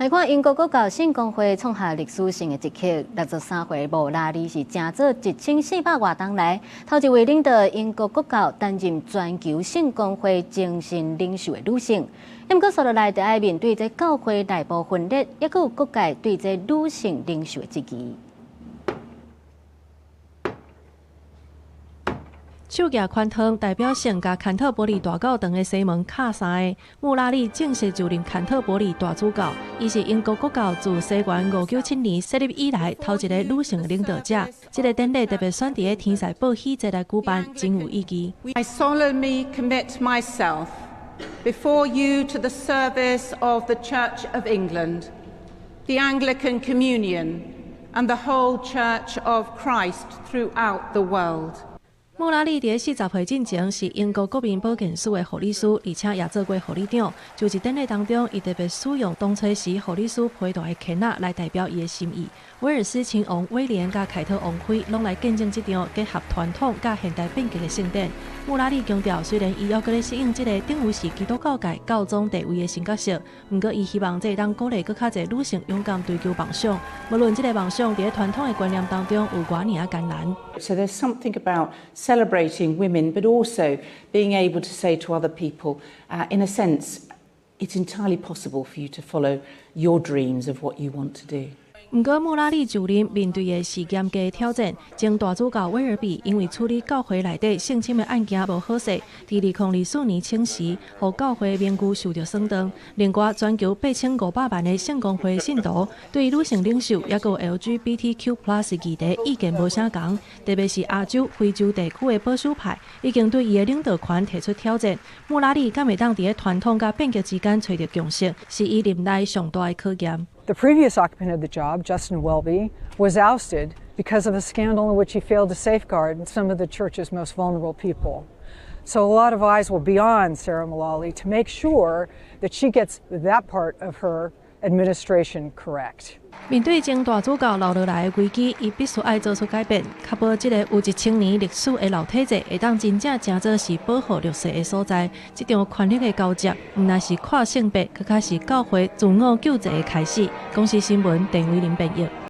來看英國國教聖公會創下歷史性的一刻，63歲穆拉利是成做1400外冬來，頭一位領導英國國教擔任全球聖公會精神領袖的女性。毋過，紲落來就愛面對這教會內部分裂，抑閣有各界對這女性領袖的質疑。手舉寬湯代表性共坎特伯里大教堂的西門敲三下，穆拉利正式就任坎特伯里大主教。伊是英國國教自西元597年設立以來頭一個女性領導者。這个典禮特別選佇咧天使報喜節來舉辦，真有意義。 I solemnly commit myself before you to the service of the Church of England, the Anglican Communion, and the whole Church of Christ throughout the world. 穆拉利佇40歲進前是英國國民保健署的護理師，而且也做過護理長。就職典禮當中，伊特別使用當初時護理師攜帶的鉗仔來代表伊的心意。威爾斯親王威廉佮凱特王妃攏來見證這場結合傳統佮現代變革的盛典。穆拉利強調，雖然伊猶閣咧適應這个等於是基督教界教宗地位的新角色，毋過伊希望這會當鼓勵閣較濟女性勇敢追求夢想，無論這个夢想佇咧傳統的觀念當中有偌爾仔艱難。 So there's something about celebrating women, but also being able to say to other people, in a sense, it's entirely possible for you to follow your dreams of what you want to do. 毋過穆拉利就任面對的是嚴格挑戰。前大主教威爾比因為處理教會內底性侵的案件無好勢，佇2024年請辭，予教會名譽受著損斷。另外，全球8500萬的聖公會信徒對女性領袖抑閣 LGBTQ+ 議題意見無相仝，特別是亞洲、非洲地區的保守派已經對伊的領導權提出挑戰。穆拉利敢會當佇咧傳統佮變革之間揣著共識，是伊任內上大的考驗。 The previous occupant of the job, Justin Welby, was ousted because of a scandal in which he failed to safeguard some of the church's most vulnerable people. So a lot of eyes will be on Sarah Mullally to make sure that she gets that part of her administration correct. 面對前大主教留落來的危機，伊必須愛做出改變，確保這個有1000年歷史的老體制會當真正成做是保護弱勢的所在。這場權力的交接，毋但是跨性別，閣較是教會自我救濟的開始。公視新聞，鄧偉林編譯。